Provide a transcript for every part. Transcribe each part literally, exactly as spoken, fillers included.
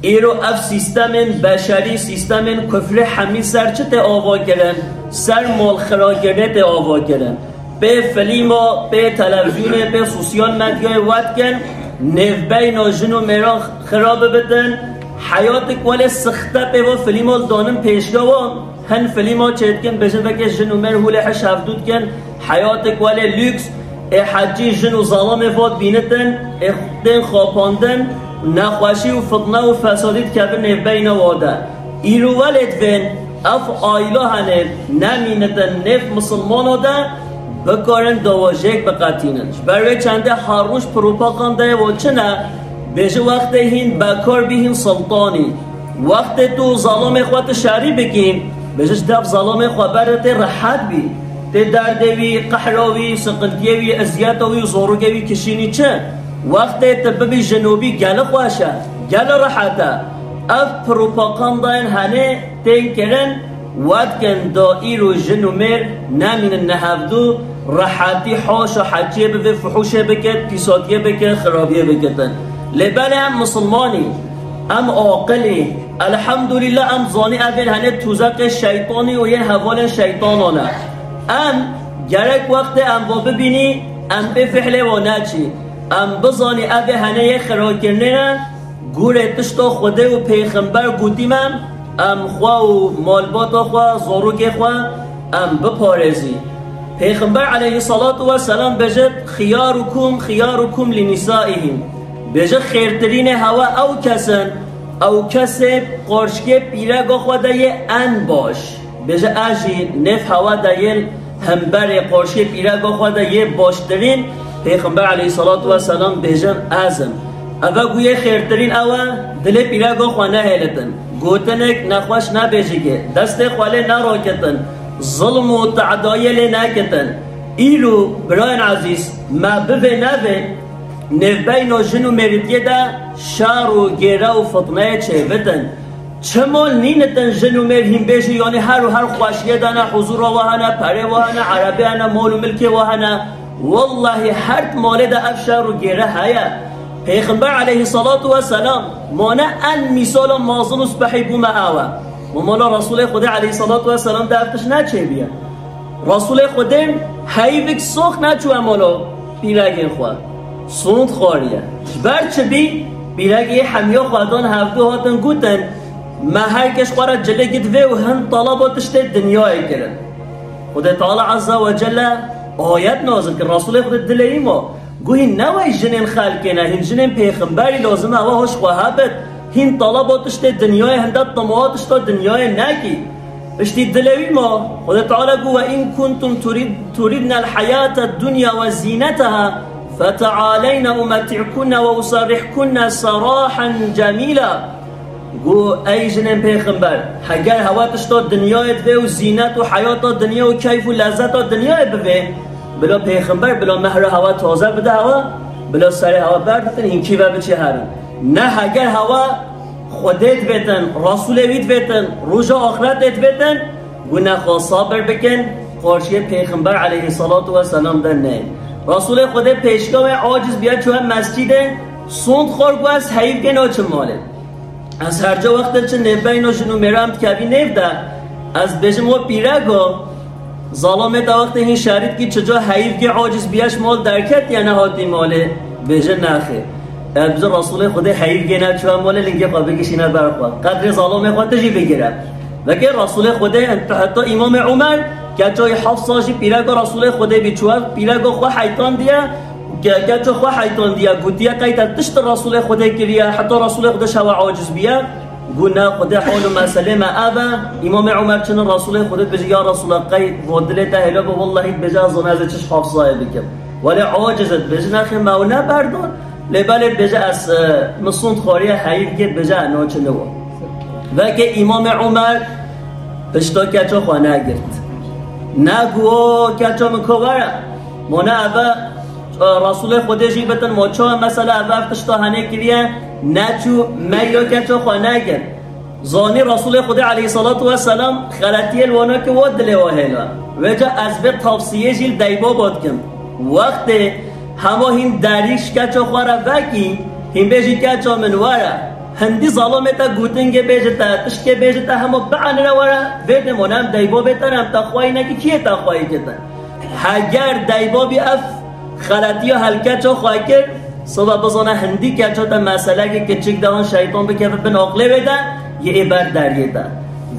Îro ev sîstemên beşerî, sîstemên kufrî hemî ser çi tê ava kirin? Ser malxirakirinê tê ava kirin. Pê filîma, pê televîzyonê, pê sosyal medyayê wet kin, nêvbeyna jin û mêran xira bibitin, heyatik welê sixte pê va filîma danin pêşga wan. Hin filîma çêdikin, bêjin veke jin û mêr hûlê hiş hevdû dikin, heyatik welê lûks, ê hecî jin û zelamê va dibînitin, ê tên xapandin, nexweşî û fitne û fesadî dikevin nêvbeyna wa de. Îro welê divên ev aîla hene nemînitin nêv misilmana de, bikarin dawajêk biqetînin. Ji ber wê çendê her roj propagandayê wa çi ne, bêje wextê hîn bekar bî hîn siltanî. Wextê tu zelamê xwe tu şerî bikî, bêje ji dev zelamê xwe bere tê rehet bî. Tê derdê wî, qehra wî, siqintiyê wî, eziyeta wî û zorokê wî kişînî çi? Wextê tu bibî jinobî gelî xweş e, gelî rehet e. Ev propagandayên hene tên kirin, wet kin da îro jin û mêr nemînin nehevdû, rehetî haşa heciyê bivê, fuhuşê bike, pîsatiyê bike, xirabiyê bikitin. Lê belê em misilmanî, em aqilî, elhamdulillah em zanî evên hene tuzaqê şeytanî û yên hevalên şeytanan e. Em gerek wextê em va bibînî, em pê fihlê wa neçî. Em bizanî evê hene yê xirakirinê ne, gûrê tişta Xwedê û pêxember gotî me, em xwe û malbata xwe, zarokê xwe em biparêzî. Pêxember aleyhissalatu vesselam bêje, "Xiyarukum, xiyarukum li nisaihim." Bêje, xêrtirînê hewa ew kes in, ew kesê qarşikê pîrega xwe de yê en baş. Bêje, "Ez jî nêv hewa de yên hemberê qarşiyê pîrega xwe de yê baştirîn." Pêxember aleyhissalatu vesselam bêjin, "Ez im." Eve ku yê xêrtirîn ew e, dilê pîrega xwe nehêlitin. Gotinek nexweş nebêjike, destê xwe lê nerakitin, zilm û te'dayê lê nekitin. Îro, birayên ezîz, me bivê nevê, nêvbeyna jin û mêrîtiyê de şer û gêre û fitneyê çêbitin. Çima nînitin jin û mêr hîn bêjî, yanî her û her xweşiyê de ne, huzura we hene, perê we hene, erebê hene, mal û milkê we hene? Wellahî her malê de ev şer û gêre heye. Pêxember aleyhissalatu vesselam mane en mîsala mezin û spehî bû me ew e. Û mala Resûlê Xwedê aleyhissalatu vesselam de ev tişt neçêbiye. Resûlê Xwedê heyvik sox neçûye mala pîregên xwe. Sûnd xwariye. Ji ber çi bî? Pîregê hemiya xwe dan hevdu hatin gotin, me her kes xwe re cilê gid vê û hin talaba tiştê dinyayê kirin. Xwedê Teala Azze ve Celle ayet nazil kir. Resûlê Xwedê dilê wî ma. Got hîn ne wey jinên xelkê ne, hîn jinên pêxemberî lazim e, ewa hoş xwe hebit, hîn talaba tiştê dinyayê, hinde timoa tişta dinyayê nekî. Piştî dilê wî ma, Xwedê Teala got, "Ve in kuntum turid-, turidnel hayate dunya ve zineteha, fetealeyne umeti'kunne ve usarrihkunne sarahen cemîla." Got, ey jinên pêxember, heger hewa tişta dinyayê divê û zînet û heyata dinya û keyf û lezzeta dinyayê bivê, bila pêxember, bila mehra hewa taze bide hewa, bila serê hewa berditin, hînkî ve biçê herin. Ne heger hewa Xwedê divêtin, Resûlê wî divêtin, roja axretê divêtin, got nexwe sabir bikin, qarşiyê pêxember aleyhissalatu vesselam de neyên. Resûlê Xwedê pêşka wê aciz biya çûye mescîdê, sond xwar got ez heyv kê naçim malê. Ez her ca wextê çi nêvbeyna jin û mêran dikevî nêv de, ez dibêjim we pîrego, zalamê te wextê hîn şerî dikî çi ca heyv kê aciz biye ji mal derketiye nehatî malê, dibêje nexê. Ez dibêjim Resûlê Xwedê heyv kê neçûye malê lingê xwe bikişîne ber xwe. Qedrê zalamê xwe tu jî bigire. Vekê Resûlê Xwedê tu heta Îmamê Umer, keça wî Hafsa jî pîrego Resûlê Xwedê bî çûye, pîrego xwe heytandiye, Ke-, keça xwe heytandiye, gotiye, qey te tişt Resûlê Xwedê kiriye, heta Resûlê Xwedê şewa aciz biye? Got, ne, Xwedê hal û meselê me ev e. Îmamê Umer çin Resûlê Xwedê dibêje, ya Resûla, qey vo dilê te hêla be, wellahî dibêje, ez zana ez ê çi ji Hafsayê bikim. Welê aciz e, dibêje, nexê me ew neberdon. Lê belê dibêje, ez, e, min sond xwariye heyv kê, dibêje, ez naçim li we. Vekê Îmamê Umer pişta keça xwe negirt. Negot, o keça min ko were. Mane eve Resûlê Xwedê jî bitin, ma çawa mesela ev, ev tişta henê kiriye, neçû meyla keça xwe nekir. Zanî Resûlê Xwedê aleyhissalatu vesselam xeletiyê li wana ki wa dilê wa hêla. Vêca ez vê tavsiyê jî li deyba ba dikim. Wextê hema hîn derî ji keça xwe re vekî, hîn bêjî keça min were. Hindî zalomê te gotingê bêje te, tişkê bêje te, hema bianire were, vê demon em deybabê te ne, em te xwayî nekî, kiyê te xwayî kete? Heger deybabî ev xeletiya hel keça xwe kir, sibe bizane hindî keça te meselekê kiçik de han şeytan bikeve bin aqlê wê de, yê ê ber deriyê te.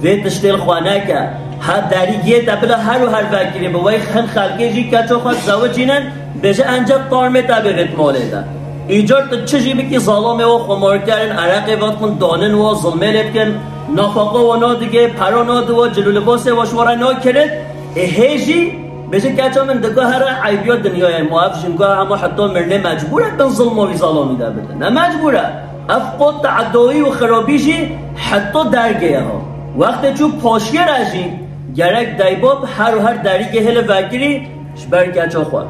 Vê tiştê li xwe neke. Ha derî giyê te bila her û her vekirî bi wey hin xelkê jî keça xwe zewicînin, bêje enca tarmê te bivêt malê de. Îcar tu çi jî bikî, zalamê o xumarkerin, ereqê ve dikin, danin wa, zilmê lê dikin, nafaka wa nadigê, pera nadi wa, cil û libasê wa ji wa re nakirin, ê hê jî bêje keça min dika here eybiya dinyayê ma, ev jinga hema heta mirinê mecbûr e bin zilma wî zalamî de bidin. Ne mecbûr e. Ev qot teedawî û xirabî jî heta dergê ye ha. Wextê çû paşiyê re jî gerek deybab her û her derîkê hêle vekirî, ji ber keça xwe.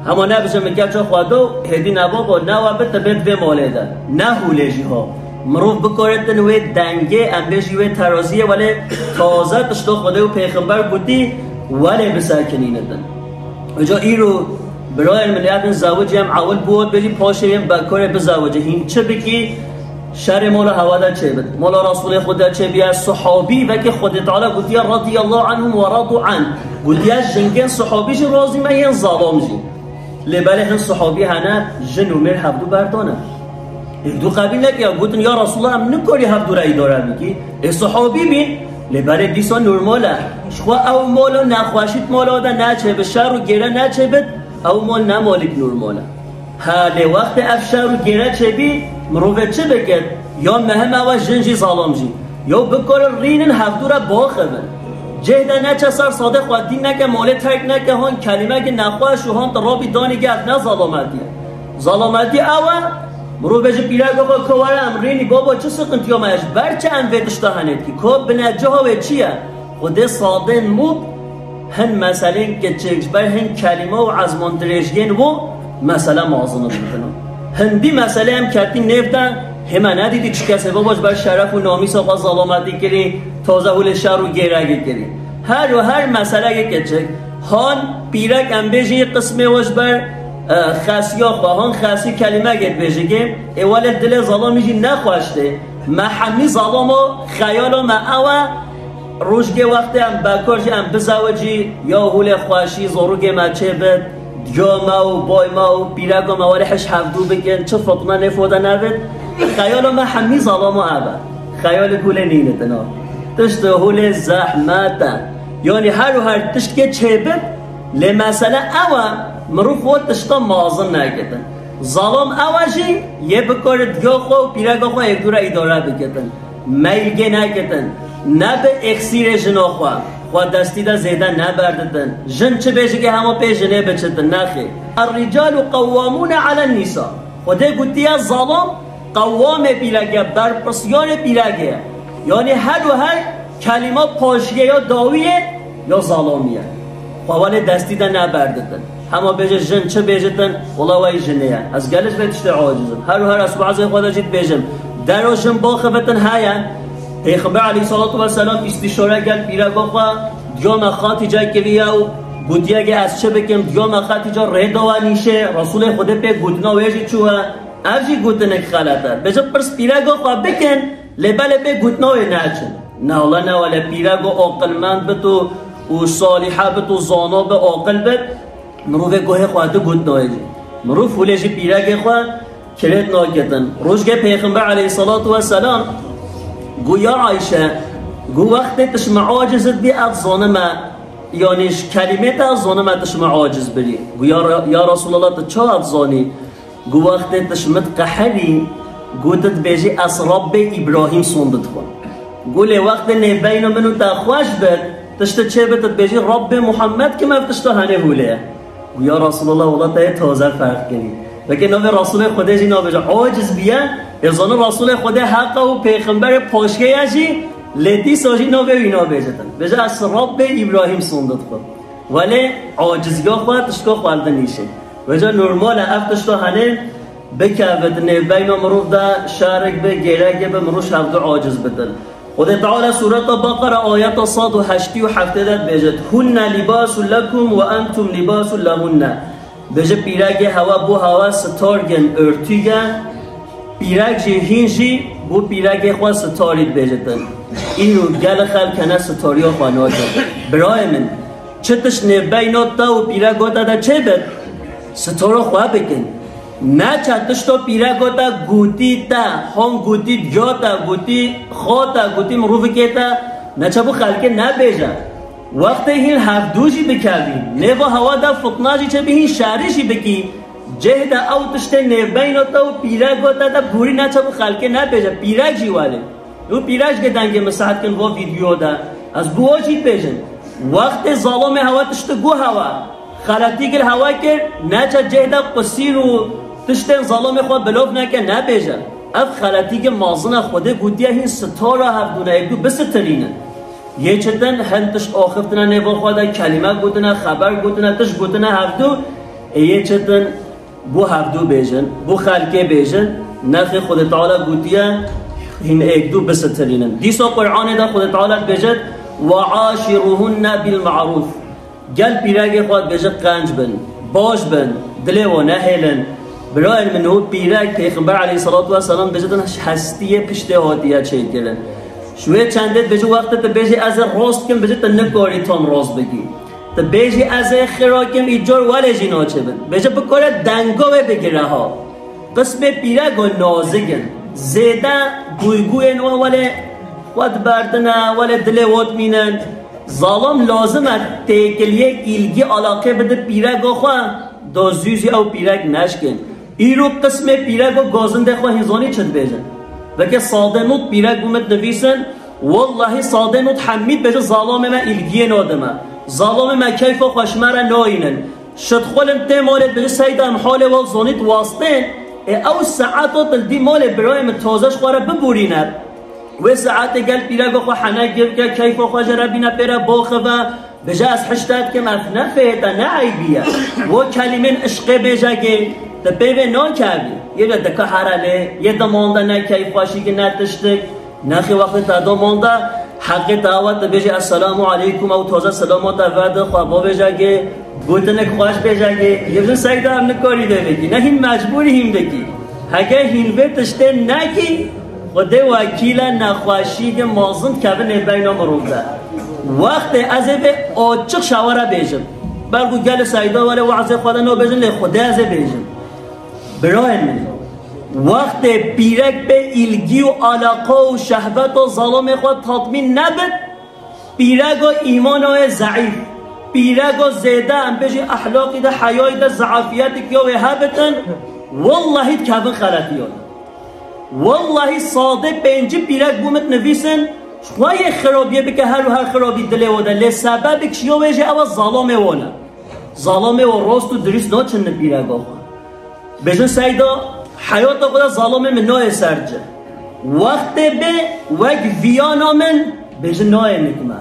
Hema nebije min keça xwe do, hêdî nebabo, ne we bi tibêt vê malê de. Ne hûlê jî ho. Mirov bikoretin wê dengê, em bêjî wê teraziyê, welê taze tişto Xwedê û pêxember gotî, welê bisekinînitin. Îca îro birayên min, ya din zewicî em ewil bû, bêjî paşê yên bekorê bizewicî. Hîn çi bikî, Şerê mola hewa de çêbit. Mola Resulê Xwedê çêbiye, sahabî vekê Xwedê Teala gotiye radiyallahu anhum ve radu anh. Gotiye jingên sahabî jî razî me yên zalam jî. Lê belê hin sahabî hene jin û mêr hevdû berdane. Hevdû qebîl nekiya, gotin ya Resulallah em nikarî hevdû re îdare bikî. Ê sahabî bîn, lê belê dîsa normal e. Ji xwe ew mola nexweşît mola de neçêbit, şer û gêre neçêbit, ew mol ne molik normal e. Ha, lê wextê ev şer û gêre çêbî, mirovê çi bikit? Ya mihim ew e jin jî zalam jî. Ya bikarin rînin hevdû re biaxivin. Cih de neçe ser sadê xwe dîn neke, malê terk neke, han kelîmekî nexweş û han tu rabî danî ge ev ne zalametî ye. Zalametî ew e, mirov bêje pîreka xwe ka were em rînî baba çi siqintiya me ye, ji ber çi em vê tişta henê dikî? Ka bineciha wê çi ye? Xwedê sadên mûb hin meselên kiçik, ji ber hin kelîme û ezman dirêjiyên wo mesele mazin dibitine. Hindî meselê em ketî nêv de, hê me nedîtî çi kesê baba ji ber şeref û namîsa xwe zalametî kirî, taze hûlê şer û gêregê kirî. Her û her meseleyê kiçik, han pîrek em bêjî qismê we ji ber, e, xesiya xwe, han xesî kelîmekê dibêjikê, ê welê dilê zalamî jî nexweş tê. Me hemî zalamo xeyala me ew e, Rojgê wextê em bekar jî em bizewicî, ya hûlê xweşî, zorûgê me çê bit, diya me û bay me û pîreka me welê hiş hevdû bikin, çi fitne nêf de nebit. Xeyala me hemî zalamo ev e. Xeyalê hûlê nînitina. Tiştê hûlê zehmet e. Yanî her û her tiştkê çê bit, lê mesele ew e, mirov o tişta mazin nekitin. Zalam ew e jî, yê bikare diya xwe û pîreka xwe yekdû re îdare bikitin. Meylgê nekitin. Ne bi êxsîrê jina xwe, xwe destî de zêde neberditin. Jin çi bêjike hema pê jinê biçitin, nexê. Er-ricalu qewwamûne alen nîsa. Xwedê gotiye zalam qewwamê pîreke, berpirsiyarê pîreke ye. Yanî her û her kelîma paşiyê ya dawiyê ya zalamiyê. Xwe welê destî de neberditin. Hema bêje jin çi bêjitin, wela wey jinê ye. Ez gelek vê tiştê aciz im. Her û her ez wazê xwe de jî dibêjim. Dero jin baxebitin heye. Pêxember aleyhissalatu vesselam îstîşare gel pîreka xwe, diya me Xatîce kiriye û gotiye ki ez çi bikim, diya me Xatîce rê dawe nîşê, Resulê Xwedê pê gotina wê jî çûye. Ev jî gotinek xelet e. Bêje pirs pîreka xwe bikin, lê belê pê gotina wê neçin. Ne wele, ne wele, pîrek û aqilmend bit û, û salîhe bit û zana bi, aqil bit, mirovê guhê xwe di gotina wê jî. Mirov hûlê jî pîrekê xwe kirêt naketin. Rojgê Pêxember aleyhissalatu vesselam gu ya Ayşe, gu wextê tu ji me aciz dibî, ez zanime, yanî ji kelîmê te ez zanime tu ji me aciz birî. Gu ya Re-, ya Resulallah, tu çawa ez zanî? Gu wextê tu ji min diqehirî, gu tu dibêjî ez Rabbê Îbrahîm sondit xwe. Gu lê wextê nêvbeyna min û te xweş bit, tiştê çê bit, tu dibêjî Rabbê Muhammed kim, ev tişta henê hûlê ye. Gu ya Resulallah, wela te yê taze ferq kirî. Weke navê Resulê Xwedê jî nabêje, aciz biye, ê zana Resulê Xwedê heqa û pêxemberê paşkê ye jî, lê dîsa jî navê wî nabêje te. Bêje ez Rabbê Îbrahîm sondit xwe. Welê aciziya xwe tişka xwe li din nîşe. Vêca normal e ev tişta henê bikevit nêvbeyna mirov de, şerik bi, gêrek bi, mirov ji hevdu aciz bitin. Xwedê Teala Sureta Beqere ayeta sed û heştî û heftê de dibêjit, "Hunne libasun lekum ve entum libasun lehunne." Bêje pîrekê hewe bo hewe sitargin, örtüge, Pîrek jî hîn jî bo pîrekê xwe sitarî dibêjitin. Îro gelek xelk hene sitariya xwe nakin. Birayê min, çi tişt nêvbeyna te û pîreka te de çêbit, sitara xwe bikin. Neçe tişta pîreka te gotî te, han gotî diya te, gotî xa te, gotî mirovikê te, neçe bo xelkê nebêje. Wextê hîn hevdû jî bikevî, nêva hewa de fitna jî çêbî, hîn şerî jî bikî, cih de ew tiştê nêvbeyna te û pîreka te de borî neçe bo xelkê nebêje. Pîrek jî welê. Û pîrek jî dengê min saet kin vo vîdeo de. Ez bo we jî dibêjim. Wextê zalamê hewa tiştê got hewa, xeletî gil hewa kir, neçe cih de qusîr û tiştên zalamê xwe bilov neke, nebêje. Ev xeletî gil mazin e, Xwedê gotiye hîn sitara hevdû ne, yek dû bisitirînin. Yê çitin hin tişt axiftina nêva xwe de, kelîme gotine, xeber gotine, tişt gotine hevdû, ê yê çitin bo hevdû bêjin, bo xelkê bêjin, nexê Xwedê Teala gotiye, hîn êk dû bisitirînin. Dîsa Qur'anê de Xwedê Teala dibêjit, "Ve aşiruhunne bil ma'ruf." Gel pîregê xwe dibêjit qenc bin, baş bin, dilê wan nehêlin. Birayên min û pîrek Pêxember aleyhissalatu vesselam dibêjit hestiyê piştê hatiye çêkirin. Ji wê çendê dibêjit wextê tu bêjî ez ê rast kim, bêjit tu nikarî tam rast bikî. Tu bêjî ez ê xira kim, îcar welê jî naçêbin. Bêje bikore denga wê bigire ha. Qismê pîrego nazik in. Zêde guyguyên wan welê xwe diberdine, welê dilê wan dimînin. Zalam lazim e têkiliyê îlgî alaqê bide pîrego xwe, da zû zî ew pîrek neşkin. Îro qismê pîrego gazindê xwe hîn zanî çi dibêjin. Veke Sade Nût pîrek bû min dinivîsin, wellahî Sade Nût hemî dibêje zalamê me îlgiyê nadime. Zalamê me keyfa xwe ji me re nayînin. Şidxulin tê malê dibêje seyda em halê we zanît wastên. Ê ew saeto tu li dî malê birayê min taze ji xwe re biborîne. Wê saetê gel pîrego xwe hene gir bike, keyfa xwe ji re bîne pê re boxive. Bije ez hişta dikim, ev ne fêt e, ne eybî ye. Wo kelîmên işqê bêje gê, tu pê vê nakevî. Yê de dika here lê, yê de manda ne keyfxweşî ki ne tiştik. Nexê wextê te do manda, heqê te awa tu bêjî, "Esselamu aleykum", ew taze selama te vedi, xwe bo bêje gê, gotinek xweş bêje gê. Yê vin seyda em nikarî vê bikî. Ne hîn mecbûrî hîn bikî. Heke hîn vê tiştê nekî, Xwedê wekîl e, nexweşî ki mazin dikevin nêvbeyna mirov de. Wextê ez ê vê açiq şewere bêjim. Belkû gelê seyda welê wezê xwe de nabêjin, lê Xwedê ez ê bêjim. Birayên min, wextê pîrek bê îlgî û alaqa û şehveta zalamê xwe tatmîn nebit, pîrego îmana wê zeîf, pîrego zêde, em bêjî ehlaqî de, heyayî de zeafiyetik ya wê hebitin, wellahî dikevin xeletiya de. Wellahî Sade pêncî pîrek bû min dinivîsin, ji xwe yê xirabiyê bike her û her xirabî dilê we de, lê sebebik ji ya wê jî ew e zalamê wan e. Zalamê wan rast û dirîst naçin li pîreka xwe. Bêjin seyda, heyata xwe de zalamê min nayê ser cih. Wextê bê wek viyana min, bêjin nayê nik me.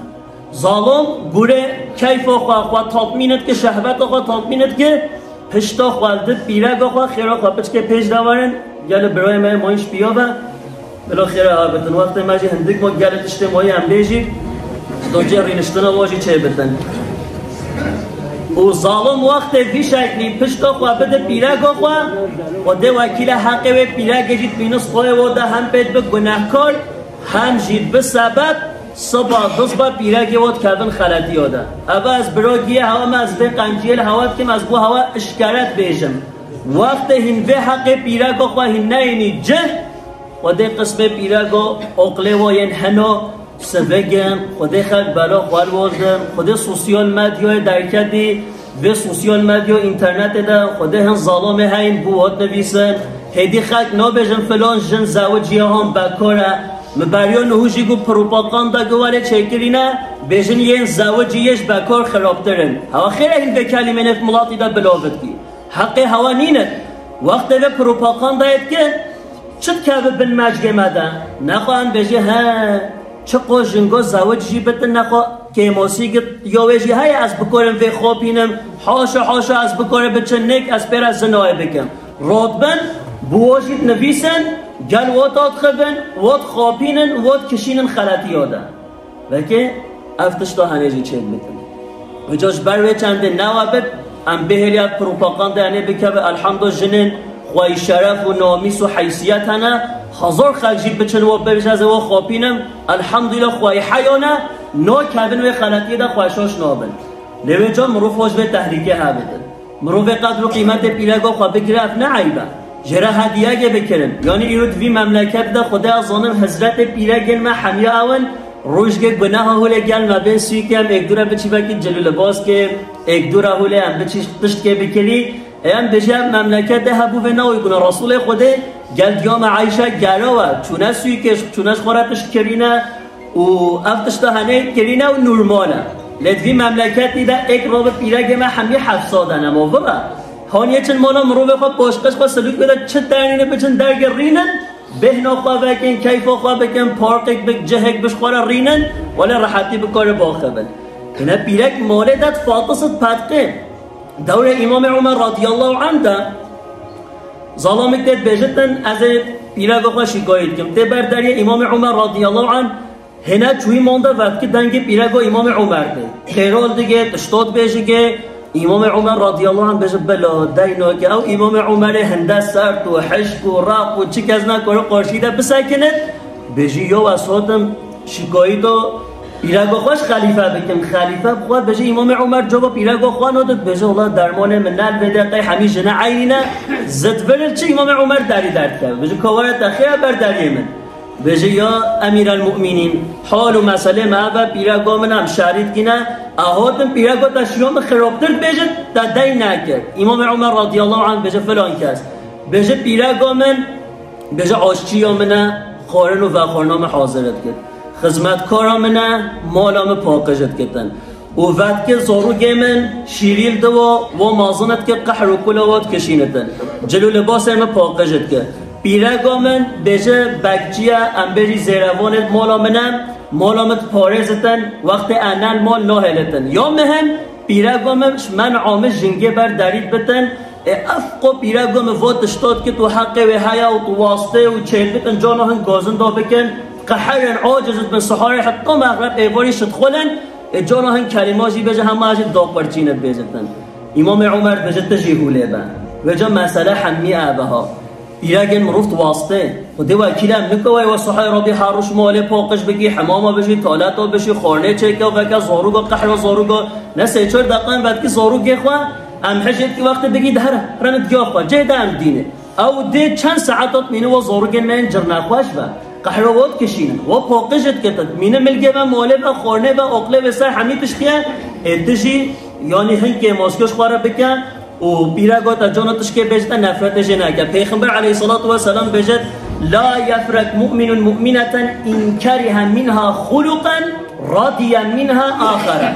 Zalam gurê keyfa xwe, xwe tatmîn dike, şehveta xwe tatmîn dike, pişta xwe li di pîreka xwe, xêra xwe piçkê pêş de werin, gelê birayê me yê mayî ji piya ve, bila xêra habitin. Wextê me jî hindik ma gelê tiştê mayî em bêjî, do cê rîniştina wa jî çêbitin. Û zalim wextê vî şeklî pişta xwe bide pîreka xwe, Xwedê wekîl e heqê wê pîrekê jî dibîne stayê wa de hem pê dibe gunehkar, hem jî dibe sebeb siba dizba pîrekê wa dikevin xeletiya de. Eva ez biragiyê hewa me, ez vê qenciyê li hewa dikim, ez bo hewa işkere dibêjim. Wextê hîn vê heqê pîreka xwe hîn neyênî cih, Xwedê qismê pîreka oqlê wa yên heno, Sivik in, Xwedê xelk bela xwe li wir din, Xwedê sosyal medyayê derketî, vê sosyal medya û înternetê de Xwedê hin zalamê heyîn bû hat nivîsin, hêdî xelk nabêjin filan jin zewiciya han bekar e, min beriya niho jî got propaganda gi werê çêkirîne, bêjin yên zewicî yê ji bekar xirabtir in. Hewa xêr e hîn vê kelîmên ev milatî de bilav dikî. Heqê hewa nînin. Wextê vê propagandayê dikin, çi dikeve bin mecgê me de? Nexwe em bêjî, he, çi qo jingo zewic jî bitin, nexwe kêmosî git, ya wê jî heye ez bikorim vê xopînim, haşa haşa ez bikorim biçin nik, ez pê re zinayê bikim. Rotbin, bi wo jî dinivîsin, gel wo dadxivin, wo dixopînin, wo dikişînin xeletiya de. Veke ev tişta henê jî çêk bikin. Vêca ji ber wê çendê newe bit, em bihêlî ev propaganda henê bikeve, elhamdo jinên Xweyî şeref û namîs û heysiyet hene, hezar xelk jî biçin we bêjin ez ê we xapînim, elhamdulillah xweyî heya ne, nakevin wê xeletiyê de xweşaş nabin. Lê wê ca mirov xwe ji vê tehlîkê hebitin. Mirovê qedr û qîmetê pîreka xwe bigire, ev ne eyb e. Jê re hediyekê bikirin. Yanî îro di vî memleketê de Xwedê ez zanim hizretê pîrekên me hemiya ew in, rojgê guneha hûlê gel me bên sûkê em êk dû re biçî vekî cil û libas kê, êk dû re hûlê em biçî tiştkê bikirî. Em bêje ev memleketê hebû vê newî guna Resûlê Xwedê gel diya me Eyşe gera we, çûne sûkê, çûne ji xwe re tişt kirîne û ev tişta henê kirîne û normal e. Lê di vî memleketî de êk rabe pîregê me hemî heft sal de nema vira. Haniyê çin mala mirovê xwe paşqeş xwe silûk bide, çi ternîne biçin dergê rînin, bêhna xwe vekin, keyfa xwe bikin, parkek bik, cihek bi ji xwe re rînin, wele rehetî bikare baxivin. Hine pîrek malê de fatis û petqê. Dewrê Îmamê Umer radiyallahu anh de zalamik tê dibêjitin, ez ê pîreka xwe şikayet kim. Tê ber deriyê Îmamê Umer radiyallahu anh, hêne çûyî manda vetkî dengê pîreka Îmamê Umer tê. Xêral digê, tişta dibêjikê, Îmamê Umer radiyallahu anh bêje, bila, dey nake. Ew Îmamê Umerê hinde sert û hişk û req û çi kes nakare qarşî de bisekinit. Bêjî, yo ez hatim şikayeta pîreka xwe ji xelîfe bikim. Xelîfe bi xwe bêje, Îmamê Umer cava pîreka xwe nadit, bêje, wela dermanê min ne li vê deqê hemî jine eynî ne, zid vir çi Îmamê Umer derî derdikeve. Bêje, ka were te xêr e ber deriyê min. Bêje, ya Emîrelmumînîn, hal û meselê me ev e, pîreka min em şerî dikîne, e hatin pîreka te şiyo min xirabtir dibêjit, te dey nekir. Îmamê Umer radiyallahu anh bêje, filan kes. Bêje, pîreka min, bêje, aşçiya min e, xwarin û vexwarina min hazir dikir. Xizmetkara min e, mala min paqij dikitin. Û vetkê zarokê min şîrîl diwa, wa mezin dikir, qehr û kula wa dikişînitin. Cil û libasê min paqij dikir. Pîreka min bêje, bekçiye, em bêjî zêrevanê mala min e, mala min diparêzitin, wextê e ne li mal nahêlitin. Ya muhim, pîreka min ji men'a min jingê ber derî dibitin, ê ev qo pîreka min va tişta dikit û heqê wê heye û tu wastê û çêdibitin, cana hin gazin da bikin, qeherin, aciz dibin, siharê heta mexreb êvarî şidxulin, ê cana hin kelîma jî bêje, hema jî daqirçîne dibêjitin. Îmamê Umer dibêje, tu jî hûlê be. Vêca mesele hemî ev e ha. Pîrekên mirov diwastê. Xwedê wekîl em niko, wey we sihayê rabî her roj malê paqij bikî, hemama bijî, taleta bişî, xwarnê çêke, veke zaroka, qehra zaroka. Ne sê çar deqan vetkî zarokê xwe, em hijê dikî wextê bigî de here, rene diya xwe, cê de em dînê. Ew dê çend saeta dimîne wa zarokên me yên cirnexweş be. Qehra wa dikişînin, wa paqij dikitin. Mîne milgê ve, malê ve, xwarnê ve, oqlê ve ser hemî tiştî ye. Ê tu jî, yanî hin kêmaskiya ji xwe re bike û pîreka te cana tişkê bêjite nefretê jê neke. Pêxember aleyhissalatu vesselam bêjit, "La yefrek mu'minun mu'mineten in kerihe minha xuluqen radiye minha axere."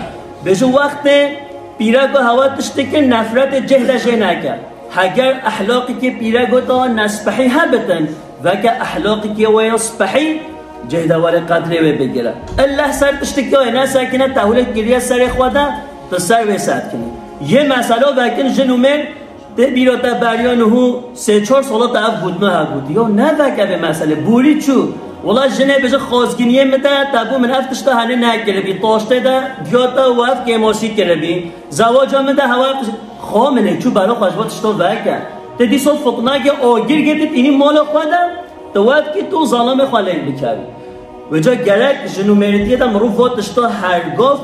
Bêje wextê pîreka hewa tiştekê nefretê cih de jê neke. Heger ehlaqekê pîreka te nespehî hebitin, veke ehlaqekê we ya spehî cih de were qedrê wê bigire. Ille ser tiştekê wê nesekine, te hûlek kiriye serê xwe de, tu ser wê setkinî. Yê mesela vekin jin û mêr tê bîra te beriya niho sê çar sala te ev gotina hevgotî. Ya ne veke vê meselê. Borî çû. Wela jinê bêje xwazginiyê min de te bû min ev tişta henê nekiribî. Taştê de diya te û ev kêmasî kiribî. Zewaca min de hewa xwe min ê çû bela xwe ji bo tişto veke. Te dîsa fitneke agir girtî tînî mala xwe de, te wet kî tu zalamê xwe lêk bikevî. Vêca gerek jin û mêrîtiyê de mirov va tişto hergav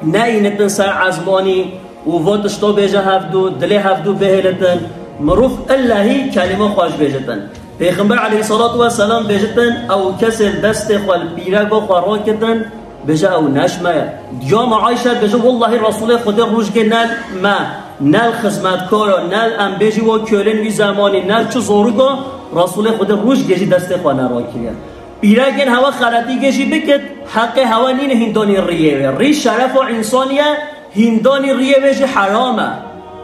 neyînitin ser ezmanî û va tişto bêje hevdû, dilê hevdû bihêlitin. Mirov illehî kelîma xweş bêjitin. Pêxember aleyhissalatu vesselam bêjitin, ew kesê li destê xwe li pîreka xwe rakitin, bêje ew ne ji me ye. Diya me Ayşe bêje, wellahî Resûlê Xwedê rojgê ne li me, ne li xizmetkara, ne li em bêjî wa kölên wî zemanî, ne li çi zorika, Resûlê Xwedê rojgê jî destê xwe nerakiriye. Pîrekên hewa xeletîkê jî bikit, heqê hewa nîne hîndanî riyê wê. Rî şerefa însanî ye, hîndanî riyê wê jî heram e.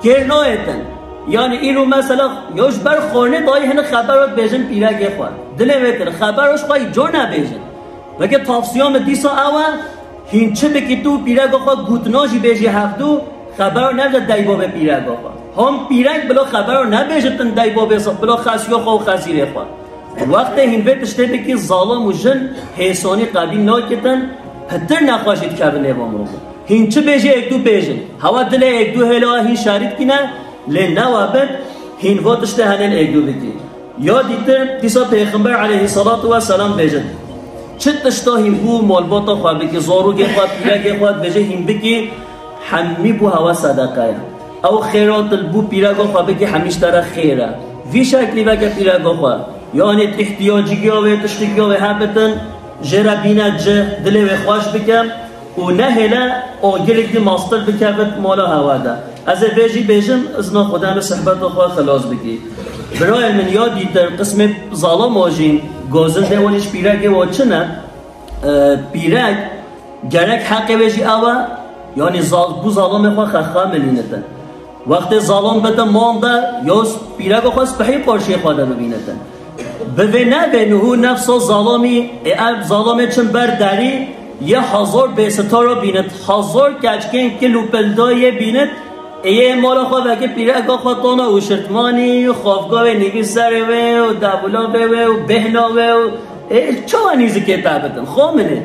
Kêr nayêtin. Yanî îro mesela ya ji ber xwarnê dayî hinek xebera dibêjin pîrekê xwe. Dilê wê tune. Xebera ji xwe îcar nebêjin. Veke tavsiya min dîsa ew e, hîn çi bikî tu pîreka xwe gotina jî bêjî hevdû, xebera nede deybabê pîreka xwe. Hom pîrek bila xebera nebêjitin deybabê xwe, bila xesiya xwe û xezîrê xwe. Wextê hîn vê tiştê bikî zalim û jin hêsanî qebîl nakitin, pitir nexweşî dikevin nêva mirovan. Hîn çi bêjî êk du bêjin. Hewa dilê êk du hêla hîn şerî dikîne, lê newe bin Hîn va tiştê henên êgû bikî. Ya dîtir dîsa Pêxember aleyhissalatu vesselam bêjit: Çi tişta hîn bû malbata xwe bikî, zarokê xwe, pîrekê xwe dibêje hîn bikî, hemî bû hewa sedeqe ye. Ew xêra tu li bû pîreka xwe bikî, hemî ji te re xêr e. Vî şeklî veke pîreka xwe. Yanî tu îhtiyacî giya wê, tiştî giya wê hebitin, jê re bîne cih, dilê wê xweş bike. Û nehêle agirek dî mastir bikevit mala hewa de. Ez ê vê jî bêjim, izna Xwedê em ê sihbeta xwe xilas bikî. Birayê min ya dîtir qismê zalama jî gazindê wan ji pîrekê wa çi ne? E, pîrek gerek heqê wê jî ew e, yanî zal-, bû zalamê xwe xexxamilînitin. Wextê zalam bide man de, ya s-, pîreka xwe spehî qarşiyê xwe de bibînitin. Bi vê nevê niho nefsa zalamî, ê ev zalamê çin ber derî, yê hazor bêsitara bînit, hazor keçkên kil û pilda yê bînit, ê yê mala xwe veke pîreka xwe tona û şirtmanî û xafgavê nîvî serê wê û debûlabê wê û bêhna wê û ê çawa nîzikê te bitin, xo min ê.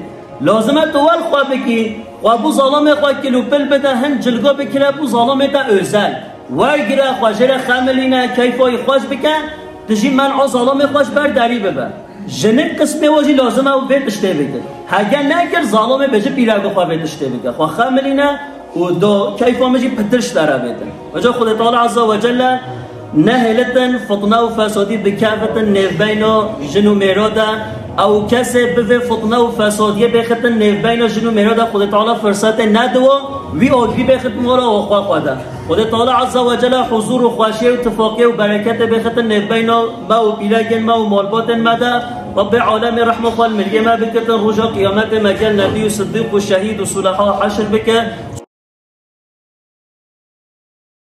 Lazim e tu wel xwe bikî, xwe bû zalamê xwe kil û pil bide, hin cilgo bikire bû zalamê te özel. Wergire xwe jê re xemilîne, keyfa wî xweş bike, tu jî men'a zalamê xwe ji ber derî bibe. Jinik qismê we jî lazim e û vê tiştê bike. Hege nekir zalamê bêje pîreka xwe vê tiştê bike. Xwe xemilîne û do keyfa min jî pitir ji te re bêtin. Weca Xwedê Teala Azze ve Celle nehêlitin fitne û fesadî bikevitin nêvbeyna jin û mêra de. Ew kesê bivê fitne û fesadiyê bêxitin nêvbeyna jin û mêra de, Xwedê Teala firsetê nediwa wî agirî bêxit mala û xwe xwe de. Xwedê Teala Azze ve Celle huzur û xweşiyê û tifaqiyê û bereketê bêxitin nêvbeyna me û pîrekên me û malbatên me de. Rabbê alemê rehma xwe li miriyê me bikitin, roja qiyametê me gel nebî û sidîq û şehîd û suleha heşr bike.